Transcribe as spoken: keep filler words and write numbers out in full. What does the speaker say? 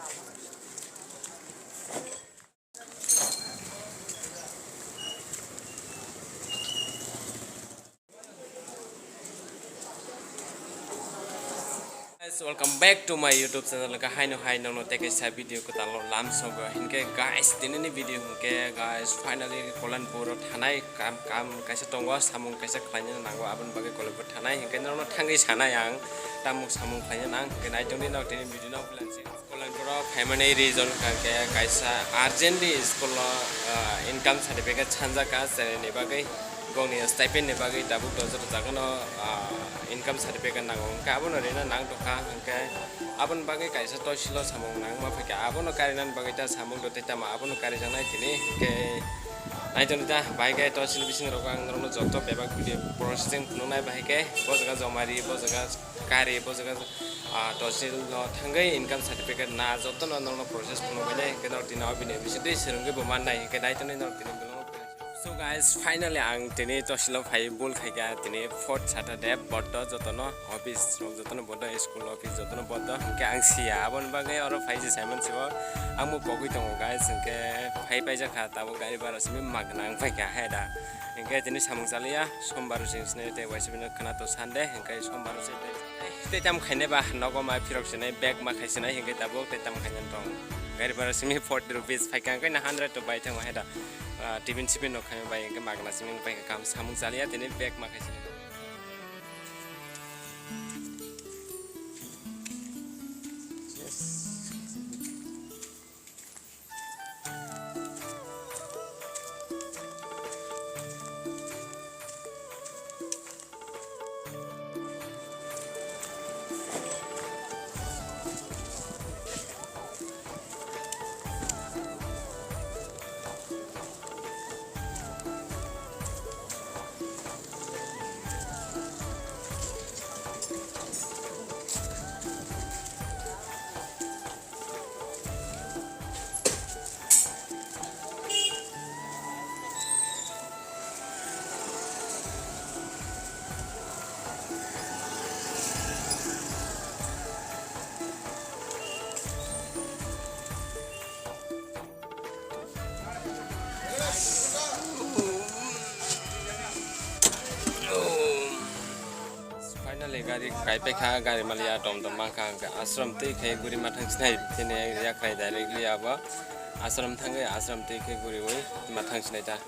Guys, welcome back to my YouTube channel. Hingke haino hai nongno tei kaisa video kwtal o lamsogo. Hingke guys, tinini video hingke guys, finally Kolanpur o thanai kam, kam kaisa tongo, samung kaisa khlaina nango, aboni bagwi Kolanpur thanai. Hingke nongno thangwi sanai ang, tamo samung khlaina nang, hingke naitongdi nok tini video no. Kolanpuro phaimani reason hwnkha khe kaisa urgently school o, ah, income certificate sanjak kha, chini bagwi, bongni stipend ni bagwi tabuk dojak rwjakgwno, ah, income certificate nango, hwnkhe abono rina nang tongkha, hwnkhe aboni bagwi kaisa toisilo samung nangma phaikha, abono karinani bagwi ta samung do tei tamo abono karijaknai tini, hwnkhe naitoni ta, bahai khe toisil bising rogo ang norokno joto bebak video processing phunuknai, bahai khe bo jaga joma ri, bo jaga kari, bo jaga, ah, toisil no thangwi income certificate na joto no norok no process phunuk bai nai, hwnkhe norok tini o bini bisingtwi swrwngwi bo mannai, hwnkhe naitoni norok tini bolong. So guys, finally ang tini toisilo phai bul khaikha, tini fourth Saturday, bodo jotono office rok jotono bodo, school office jotono bodo, hwnkhe ang siya, aboni bagwi oro phai se Simon sibo ang bo pogwi tongo guys, hwnkhe phai paijak kha, tabuk gari bara simi magna ang phaikha, he da. Hingke tini samung chaliya, sombar sing sini tei waisa bini khwna to Sunday, hingke sombar se tei, tei tam khainai ba nogo ma phirok sinai, bag ma khai sinai, hingke tabuk tei tam khainai tong. Gari bara simi forty rupees, phai kang khe na hundred to bai thango hai da. Ah, tiffin sipin rok khai bai, hingke magna simi bai kam samung chaliya, tini bag ma khai sinai. Finally gari kaipai kha, gari maliya tom tom mankha, hwnkhe ashram twi khe guri mathang sinai, tini yakrai directly abo ashram thangwi ashram twi khe guriwi mathang sinai ta.